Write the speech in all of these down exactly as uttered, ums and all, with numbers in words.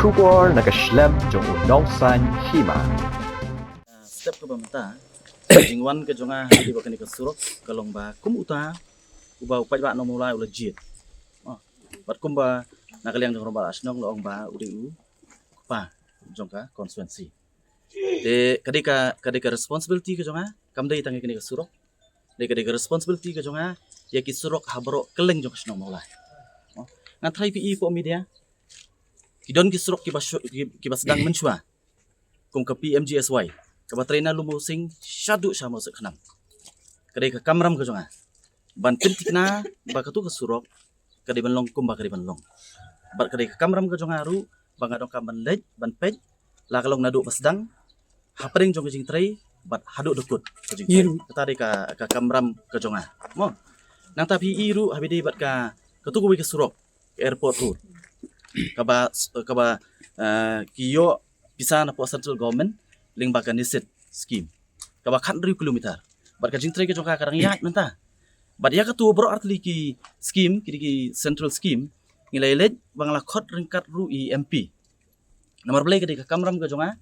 Khubor na ka shlem jong u Nongsaiñ Hima. Step kaba mynta, jingwan ka jong nga ha kane ka surok ka long ba kum uta uba u paidbah Nongmawlai u la jied. Oh, bad kumba na ka liang jong u rangbah shnong la ong ba u dei u kpa jong ka constituency. Te ka dei ka, ka dei ka responsibility ka jong nga, kam dei tang ïa kane ka surok. Dei ka, dei ka responsibility ka jong nga ïa ki surok ha baroh kylleng jong ka shnong Mawlai. Oh, ngan tharai phi i hapoh media, ki don ki surok kiba shu-, ki, kiba sdang mynshuwa, kum ka P M G S Y, kaba trei na Lum Mawsing shaduh sha Mawsih Khnam. Ka dei ka kamram ka jong nga ban pynthikna ba katu ka surok ka dei ban long kumba ka dei ban long. Bad ka dei ka kamram ka jong nga ruh ba nga donkam ban leit ban peit, la ka long naduh ba sdang, hapdeng jong ka jingtrei bad haduh da kut ka jingtrei. Kata dei ka, ka kamram ka jong nga. Mo. Nangta phi i ruh ha ba ïadei bad ka, katu kawei ka surok, ka Airport Road, kaba, kaba, eh, ki ïoh pisa na hapoh Central Government lyngba ka NESID scheme, kaba khathynriew kilometer. Bad ka jingtrei ka jong ka ka dang ïaid mynta. Bad ïa katu baroh artylli ki scheme, ki dei ki central scheme, ngi la ïaleit ba nga la khot ryngkat ruh i M P. Namar balei? Ka dei ka kamram ka jong nga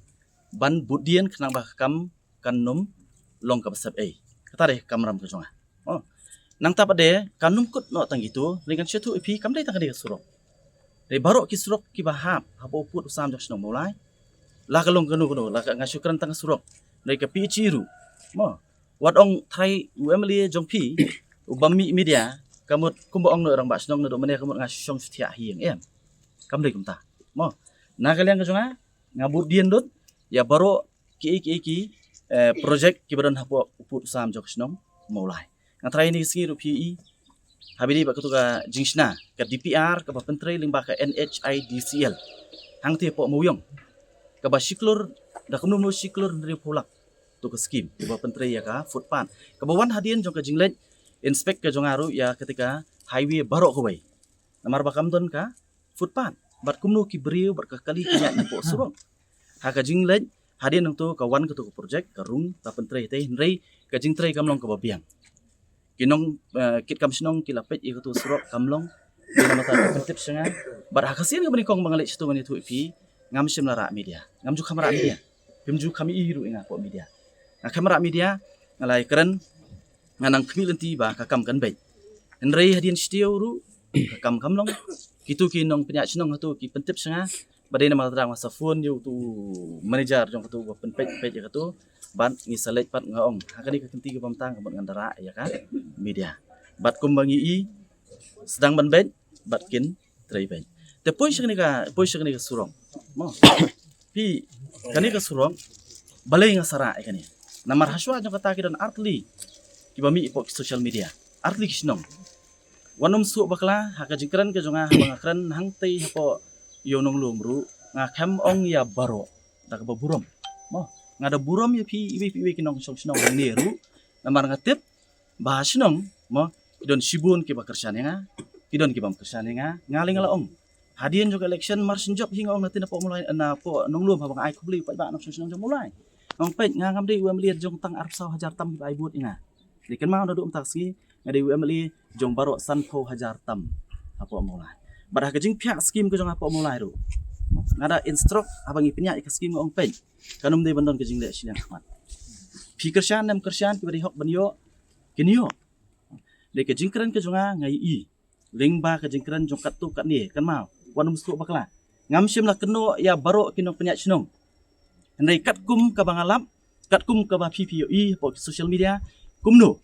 ban bud dien khnang ba ka kam kan ym long kaba sep ei. Kata dei ka kamram ka jong nga. Oh. Nangta pat de kan ym kut noh tang kito, ngan shu ïathuh ïa phi, kam dei tang ka dei ka surok. Dei baroh ki surok kiba hap hapoh u pud u sam jong ka shnong Mawlai. La ka long kano kano, la ka, nga shu kren tang ka surok. Dei ka P H E ruh. Mo. Wat ong tharai u M L A jong phi uba mih media, ka mut kumba ong noh u rangbah shnong, naduh mynne ka mut nga shu shong shu thiah hi ïa nga, em. Kam dei kumta. Mo. Na ka liang ka jong nga, nga bud dien lut ïa baroh kiei kiei ki, eh, project kiba don hapoh u pud u sam jong ka shnong Mawlai. Nga tharai ïa kane ka sngi ruh phi i ha ba ïadei bad katu ka jingshna ka D P R kaba pyntrei lyngba ka N H I D C L hangtei hapoh Mawiong, kaba shi klur, da kumno kumno shi klur hynriewphew lak. Tu ka scheme kaba pyntrei ïa ka footpath, kaba wan hadien jong ka jingleit inspect ka jong nga ruh ïa kata ka highway baroh kawei. Namar ba kam don ka footpath, bad kumno ki briew bad ka kali ki ïaid napoh surok. Ha ka jingleit hadien nangto ka wan katu ka project, ka rung, ka pyntrei te, hynrei ka jingtrei kam long kaba biang. Ki nong, eh, kit kam shnong ki la peit ïa katu surok kam long. Ki nang mata ka pyntip sha nga. Bad ha ka sien kaba nyngkong ba nga leit shatu ngan ïathuh ïa phi, ngam shym la rah media, ngam ju kham rah media. Phim ju kham i ruh ïa nga hapoh media. Nga kham rah media, nga la ïakren, nga nang khmih lynti ba ka kam kan beit. Hynrei hadien shitiew ruh ka kam kam long. Kitu ki nongpynïaid shnong hatu ki pyntip sha nga, ba dei namar kata nga sa phone ïa utu manager jong katu ba pynpeit peit ïa katu, bad ngi sa leit pat, nga ong ha kane ka kynti kaba mynta ka mut ngan da rah ïa ka media. Bad kumba ngi i, sdang ban beit bad kin trei beit. Te poi sha kane ka, poi sha kane ka surok. Mo. Phi, kane ka surok, balei nga sa rah ïa kane? Namar hashwa jong kata ki don artylli kiba mih hapoh ki social media, artylli ki shnong. Wat nym sngewbakla, ha ka jingkren ka jong nga, haba nga kren hangtei hapoh ïa u nonglum ruh, nga khlem ong ïa baroh da kaba burom. Mo, nga da burom ïa phi iwei pa iwei ki nongshong shnong hangne ruh. Namar nga tip ba ha shnong, mo, ki don shibun kiba kyrshan ïa nga, ki don kibym kyrshan ïa nga. Nga lei nga la ong, hadien jong ka election mar shen jop hi nga ong na tynna hapoh Mawlai, na hapoh nonglum, haba nga ai khublei u paidbah nongshong shnong jong Mawlai, nga ong, peit, nga ngam dei u M L A jong tang arphew saw hajar tam kiba ai vote ïa nga. Te kynmaw naduh mynta ka sngi nga dei u M L A jong baroh sanphew hajar tam hapoh Mawlai. Bad ha ka jingpynïaid scheme ka jong nga hapoh Mawlai ruh, nga da instruct, haba ngi pynïaid ïa ka scheme, nga ong, peit, kan ym dei ban don ka jingleh shiliang khmat. Phi kyrshan, ym kyrshan, kiba dei hok ban ïoh kin ïoh. Dei ka jingkren ka jong nga, nga i lyngba ka jingkren jong katto katne, kynmaw, wat nym sngewbakla. Ngam shym la kynnoh ïa baroh ki nongpynïaid shnong. Hynrei katkum kaba nga lap, katkum kaba phi phi ïohi hapoh ki social media, kumno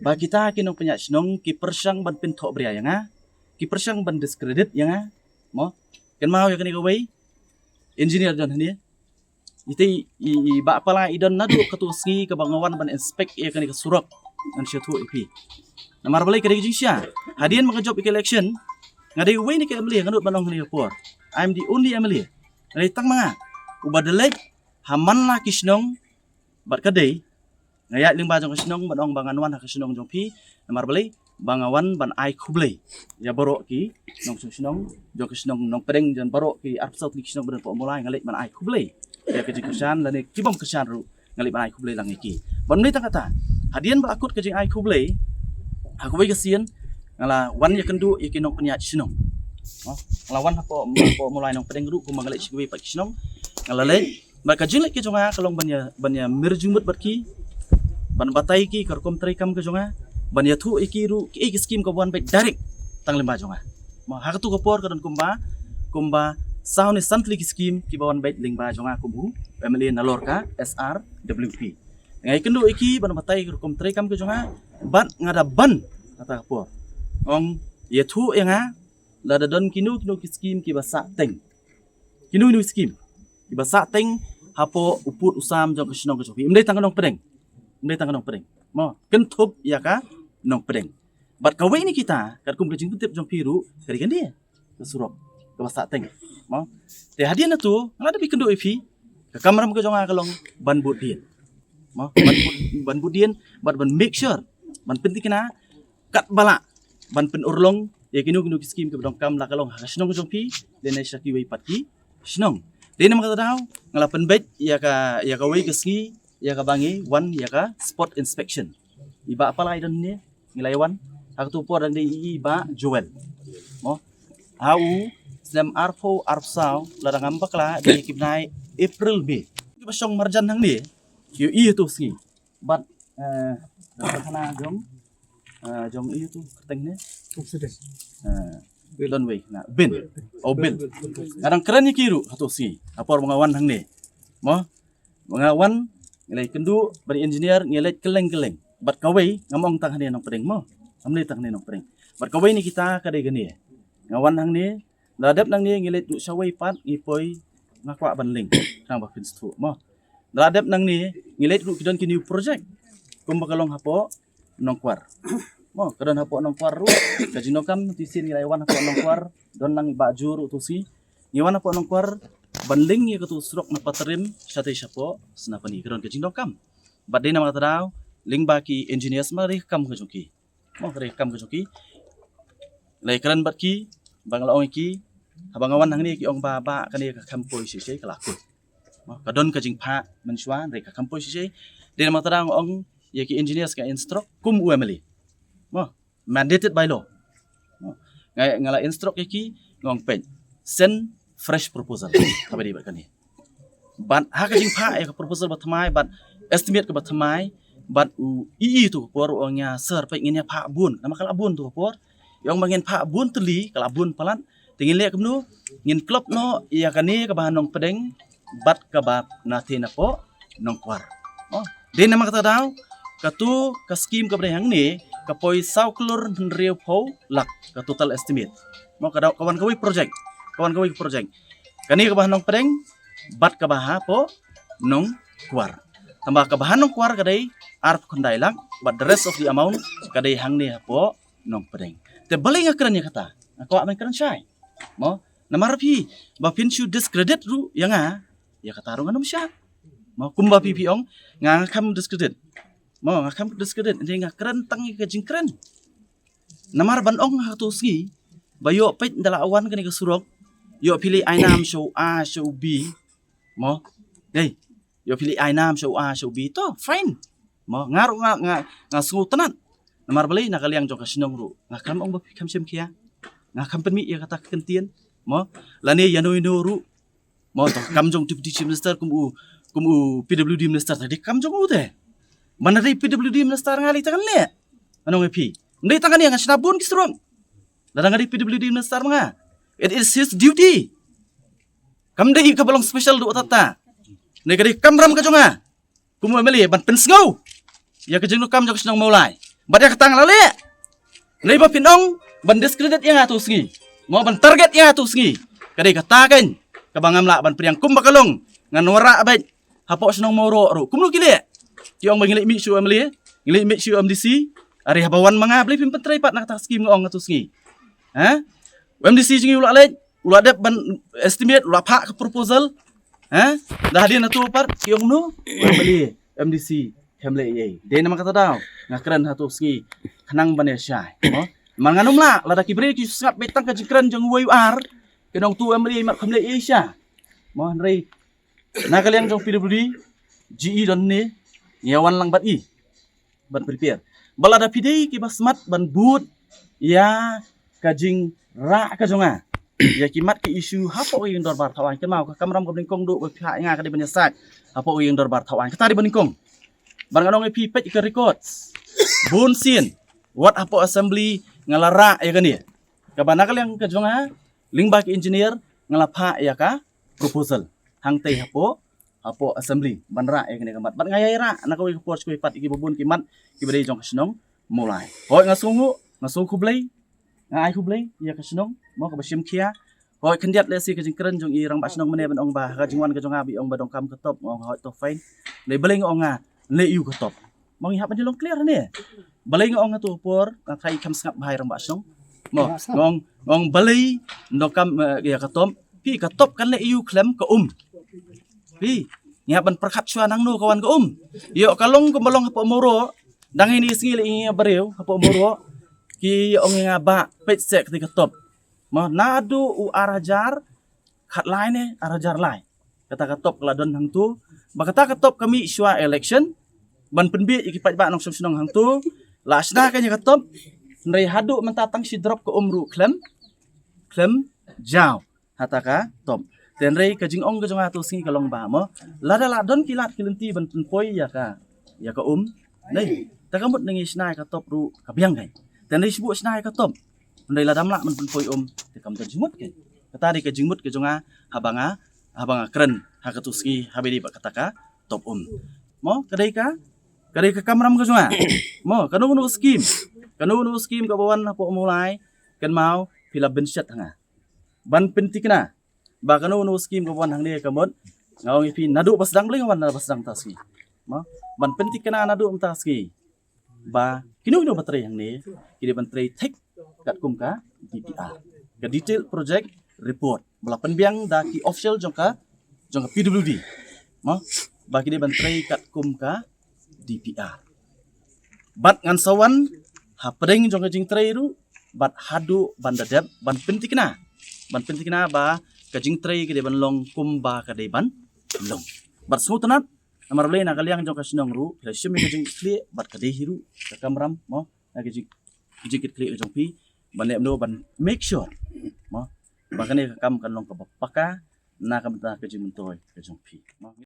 ba kita ki nongpynïaid shnong ki pyrshang ban pynthohbria ïa nga, ki pyrshang ban discredit ïa nga. Mo, kynmaw ïa kane kawei, engineer don hangne. Ite i, i Bah Pala i don naduh katu ka sngi kaba nga wan ban inspect ïa kane ka surok, ngan shu ïathuh ïa phi. Namar balei? Ka dei ka jingshisha. Hadien ba nga jop ïa ka election, nga dei uwei na ki M L A, nga nud ban ong ha kane ka por, I'm the only M L A. Nga dei tang ma nga uba da leit ha man la ki shnong, bad ka dei, nga ïaid lyngba jong ka shnong ban ong ba ngan wan ha ka shnong jong phi. Namar balei? Ba nga wan ban ai khublei ïa baroh ki nongshong shnong jong ka shnong Nongpdeng, jong baroh ki arphew saw tylli ki shnong ba don hapoh Mawlai, nga leit ban ai khublei ïa ka jingkyrshan, lane kibym kyrshan ruh nga leit ban ai khublei lang ïa ki. Bad ym dei tang kata, hadien ba la kut ka jingai khublei, ha kawei ka sien nga la wan ïakynduh ïa ki nongpynïaid shnong. Nga la wan hapoh, hapoh Mawlai Nongpdeng ruh kumba nga leit sha kiwei pat ki shnong. Nga la leit, bad ka jingleit ka jong nga ka long ban ïa, ban ïa mir jingmut bad ki, ban batai ki ka rukom treikam ka jong nga, ban ïathuh ïa ki ruh kiei ki skim kaba wan beit direct tang lyngba jong nga. Mo, ha katu ka por ka don kumba, kumba saw ne san tylli ki skim kiba wan beit lyngba jong nga kum u M L A nalor ka S R W P. Nga ïakynduh ïa ki ban batai ka rukom treikam ka jong nga, bad nga da ban kata ka por. Ong ïathuh ïa nga, lada don kino kino ki skim kiba sah teng. Kino kino ki skim kiba sah teng hapoh u pud u sam jong ka shnong ka jong phi. Ym dei tang ka Nongpdeng. Ym dei tang ka Nongpdeng. Mo, kynthup ïa ka Nongpdeng. Bad kawei na kita, katkum ka jingpyntip jong phi ruh, ka dei kane ka surok kaba sah teng. Mo. Te hadien nangtu, nga la dep ïakynduh ïa phi, ka kamram ka jong nga ka long ban bud dien. Mo, ban bud, ban bud dien, bad ban make sure, ban pynthikna, katba lah ban pynurlong ïa kino kino ki skim kiba donkam, la ka long ha ka shnong jong phi lane sha kiwei pat ki shnong. Dei namar kata daw nga la pynbeit ïa ka, ïa kawei ka sngi ïa kaba ngi wan ïa ka spot inspection. I Bah Palai don hangne, ngi la ïa wan. Ha katu ka por dang dei i Bah Joel. Mo, ha u snem arphew arphew saw, lada ngam bakla dei ki bnai April, May. Kiba shong marjan hangne ki ïohi ïa katu ka sngi. Bad, eh, ka khana jong, eh, jong ïa utu kyrteng ne? President. Eh, don wei na, Bin. Oh, Bill. Nga dang kren ïa ki ruh ha katu ka sngi, ha por ba nga wan hangne. Mo, ba nga wan, ngi la ïakynduh bad i engineer, ngi leit kylleng kylleng. Bad kawei, ngam ong tang hangne Nongpdeng mo. Ngam dei tang hangne Nongpdeng. Bad kawei na kita ka dei kane. Nga wan hangne, la dep nangne ngi leit ruh shawei pat, ngi poi, nga kwah ban link, khnang ba phin sngewthuh mo. La dep nangne ngi leit ruh ki don ki new project, kumba ka long hapoh Nongkwar. Mo, ka don hapoh Nongkwar ruh. Ka jingdonkam, tu sien ngi la ïa wan hapoh Nongkwar, don lang i Bah Ju ruh tu sngi. Ngi wan hapoh Nongkwar ban link ïa katu surok na Patrim shatei shapoh Snapani, ka don ka jingdonkam. Bad dei namar kata daw, lyngba ki engineers ma ka dei ka kam ka jong ki. Mo, ka dei ka kam ka jong ki. La ïakren bad ki, ba nga la ong ïa ki, haba nga wan hangne ki ong ba, ba kane ka kam poi shisha ka la kut. Mo, ka don ka jingphah mynshuwa, dei ka kam poi shisha. Dei namar kata daw nga ong ïa ki engineers, nga instruct kum u M L A. Mo, mandated by law. Mo, nga, nga la instruct ïa ki, nga ong peit, send fresh proposal. Kaba dei bad kane. Bad ha ka jingphah ïa ka proposal ba thymmai, bad estimate kaba thymmai, bad u E E tu ka por u ong ïa, sir, peit ngin ïa phah bun. Namar ka la bun tu ka por. I ong ba ngin phah bun tylli, ka la bun palat. Te ngin leh kumno, ngin klop noh ïa kane kaba ha Nongpdeng bad kaba na te napoh Nongkwar. Mo, dei namar kata daw, katu ka skim kaba dei hangne, ka poi saw klur hynriewphew lak, ka total estimate. Mo, ka daw, ka wan kawei project, ka wan kawei project. Kane kaba ha Nongpdeng bad kaba hapoh Nongkwar. Tangba kaba ha Nongkwar ka dei arphew khyndai lak, bad the rest of the amount ka dei hangne hapoh Nongpdeng. Te balei nga kren ïa kata? Nga kwah ban kren shai. Mo, namar phi, ba phin shu discredit ruh ïa nga, ïa kata ruh ngan ym shah. Mo, kumba phi phi ong, nga, nga kham discredit. Mo, nga kham discredit, hynrei nga kren tang ïa ka jingkren. Namar ban ong ha katu ka sngi, ba ïoh peit da la wan kane ka surok, ïoh phi leit ai nam sha u A, sha u B. Mo, dei, ïoh phi leit ai nam sha u A, sha u B, to, fine. Mo, nga ruh nga, nga, nga sngewtynnat. Namar balei, na ka liang jong ka shnong ruh, nga kham ong ba phi kham shim khia. Nga kham pynmih ïa kata ka kyntien. Mo, lane ïano ïano ruh. Mo, to kam jong Deputy Chief Minister kum u, kum u P W D Minister, te dei kam jong u te. Ban dei P W D Minister nga lei tang ngan leh. Ngan ong ïa phi, ym dei tang kane, ngan shna bun ki surok. Lada nga dei P W D Minister ma nga, it is his duty. Kam dei kaba long special duh ta ta. Ne ka dei kamram ka jong nga kum u M L A ban pynsngew ïa ka jingdonkam jong ka shnong Mawlai. Bad ïa kata nga la leh. Hynrei ba phin ong ban discredit ïa nga tu sngi, mo, ban target ïa nga tu sngi, ka dei kata kein kaba ngam lah ban pdiang. Kumba ka long, ngan wanrah beit hapoh shnong Mawroh ruh. Kumno ki leh? Ki ong ba ngi leit mih sha u M L A, ngi leit mih sha u M D C. Are haba wan ma nga, balei phim pyntrei pat na kata ka skim nga ong ha tu sngi? Ha? U M D C jong ngi u la leit, u la dep ban estimate, u la phah ka proposal. Ha? Da hadien nangtu pat ki ong no, u M L A, M D C, khlem leh ei ei. Dei namar kata daw nga kren ha tu sngi, khnang ban ïa shai. Mo? Namar ngan ym lah lada ki briew ki sngap beit tang ka jingkren jong uwei u ar, ki ong tu u M L A mat khlem leh ei ei sha. Mo, hynrei na ka liang jong P W D, G E don ne, ngi ïa wan lang bad i ban prepare. Ba lada phi dei kiba smat ban bud ïa ka jingrah ka jong nga, ïa ki mat ki issue hapoh ïing dorbar thaw aiñ. Kynmaw ka kamram kaba nyngkong duh ba phi phah ïa nga ka dei ban ïasaid hapoh ïing dorbar thaw aiñ. Kata dei ba nyngkong. Ban nga ong ïa phi peit ka records. Bun sien wat hapoh assembly nga la rah ïa kane. Kaba na ka liang ka jong nga lyngba ki engineer nga la phah ïa ka proposal hangtei hapoh hapoh assembly ban rah ïa kane ka mat. Bad nga ïai rah na kawei ka por sha kawei pat ïa kiba bun ki mat kiba dei jong ka shnong Mawlai. Hooid nga sngewnguh, nga sngew khublei, nga ai khublei ïa ka shnong mo kaba shim khia. Hooid khyndiat lehse ka jingkren jong i rangbah shnong mynne ban ong ba ha ka jingwan ka jong nga ba i ong ba donkam ka top, nga ong hooid to fine. Lei balei nga ong nga leh ïa u ka top. Mo ngi hap ban ïalong clear ne. Balei nga ong ha tu por nga tharai kham sngap bha i rangbah shnong. Mo nga ong, nga ong balei donkam, eh, ïa ka top. Phi ka top kan leh ïa u khlem ka um. Phi ngi hap ban pyrkhat shuwa nangno ka wan ka um. Ïoh ka long kumba long hapoh Mawroh. Dang ine i sngi leh ïa nga briew hapoh Mawroh ki ong ïa nga ba peit seh kata ka top. Mo naduh u ar hajar khatlai ne ar hajar lai. Kata ka top ka la don hangtu. Ba kata ka top ka mih shuwa election ban pynbiej ïa ki paidbah nongshong shnong hangtu. La shna ka ïa ka top. Hynrei haduh mynta tang shi drop ka um ruh khlem, khlem jaw hata ka top. Te hynrei ka jingong ka jong nga tu sngi ka long ba mo lada la don ki lad ki lynti ban pynpoi ïa ka, ïa ka um. Nei, te ka mut na ngi shna ïa ka top ruh ka biang kai. Te hynrei shu buh shna ïa ka top. Hynrei lada ym lah ban pynpoi um te kam don jingmut kai. Kata dei ka jingmut ka jong nga haba nga, haba nga kren ha ka tu sngi haba dei ba kata ka top um. Mo ka dei ka, ka dei ka kamram ka jong nga. Mo kano kano skim, kano kano skim kaba wan hapoh Mawlai kynmaw phi la bynshet ha nga ban pynthikna ba kano kano skim kaba wan hangne ka mut nga ong ïa phi naduh ba sdang, balei nga wan naduh ba sdang mynta sngi. Mo ban pynthikna naduh mynta sngi ba kino kino ba trei hangne ki dei ban trei thik katkum ka D P R, ka detail project report ba la pynbiang da ki official jong ka, jong ka P W D. Mo ba ki dei ban trei katkum ka D P R. Bad ngan sa wan hapdeng jong ka jingtrei ruh bad haduh ban da dep ban pynthikna, ban pynthikna ba ka jingtrei ka dei ban long kumba ka dei ban long. Bad sngewtynnat namar balei na ka liang jong ka shnong ruh phi la shim ïa ka jingkitkhlieh bad ka dei hi ruh ka kamram mo na ka jing, ka jingkitkhlieh ka jong phi ban leh mano ban make sure mo ba kane ka kam kan long kaba paka na ka bynta ka jingmyntoi ka jong phi mo.